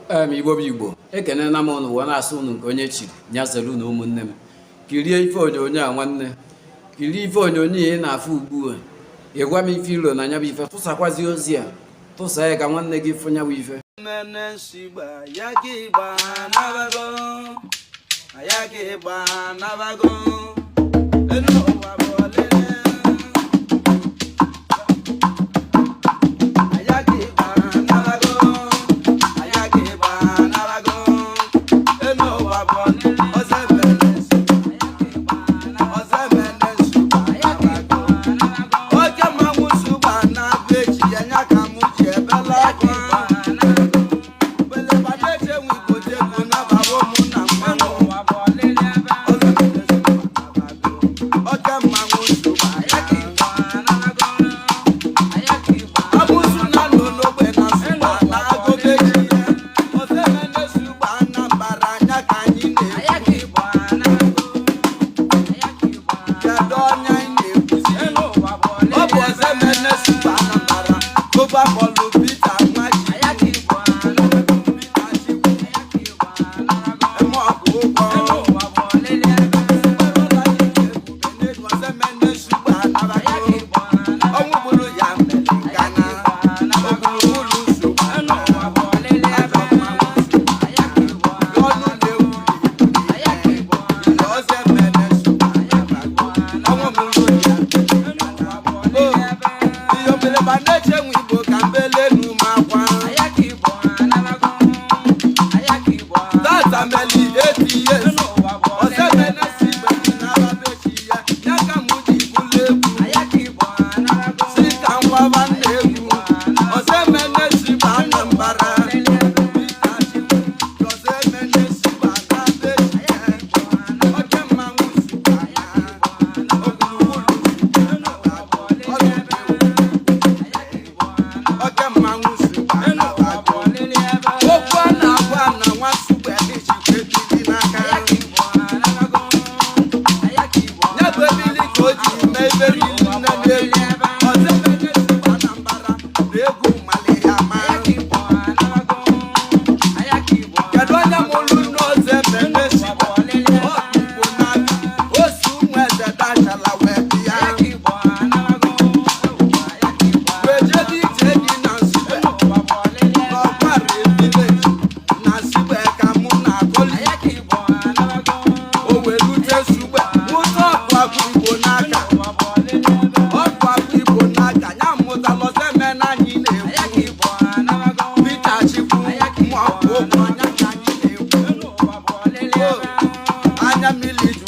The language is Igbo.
Igbo bụ Igbo, ekenena m ụnụ wee na-asị ụnụ nke onye chiri ya zere unu. Ụmụnne m, kirie ife onyonyo a. Nwanne, kirie ife onyonyo ị na-afụ ugbu a. Ị gwa m ife ilo na nya bụ ife. Tụsakwazi ozi a, tụsa ya ka nwanne gị fụ nya bụ ife. Ya ka ịgba nabago, ya ka ịgba nabago, enu ụwa bụ olile. Ya ka ịgba nabago, ya ka ịgba nabago, enu ụwa bụ olile. Ọzọemene, ọzọemene nsogbu nabago, oke mmanwụ nsogbu na-abụ echi ya nya ka mụ ji ebela akwa. Oke mmanwụ nsogbu, amụsụ na nọ n'ogbe na nsogbu na agụbeji ya. Ọzọemene nsogbu Anambra anya ka anyị na-ekwu. Kedu onye anyị na-ekwuzi? Ọ bụ Ọzọemene nsogbu Anambra gụba bọọlụ Peter Nwachi Peter Chikwu eme ọgụ ụgwọ. Ọzọemene nsogbu anabago, ọnwụ gburu ya mere ngana ogwurugwuru nsogbu ajọ mmanwụ ọnụ na-ewuli ile. Ọzọemene nsogbu anabago, ọnwụ gburu ya mere ngana. Iyo mbeleba na-eche nwe Igbo ka mbelenu m akwa. Tata meli 80 years. Ọzọemene si gbebi n'ababechi ya ya ka mụ ji bụlụ egwu si ka ngwaba nna egwu. Ọzọemene si gba Anambra Peter Chikwu. Ọzọemene si gba n'abechi ya, oke mmanwụ si gba na ogwurugburu ọnụ na-ewu, oke mmanwụ si gba nabago. Okwu a na-agwa na nwa Nsugbe dịchikwa ebili n'aka ya bụ ebili ka o ji mee iberi nne n'egwu. Ọzọemene Nsugbe Anambra na egwu mali ya ma. Kedu onye mụrụ nne Ọzọemene Nsugbe? Ọ Igbo n'aka o si ụmụ eze dachala wee bịa wee jebe ije dị na Nsugbe n'Ọkwari village na Nsugbe ka mụ na-akọli. O wee rute Nsugbe, mụta ọkụ akụ Igbo n'aka, ọkụ akụ Igbo n'aka ya mụtala Ọzọemene anyị na-ekwu, Peter Chikwu ma ọkụ ụgwọ anya ka anyị na-ekwu. Anya mmiri ju.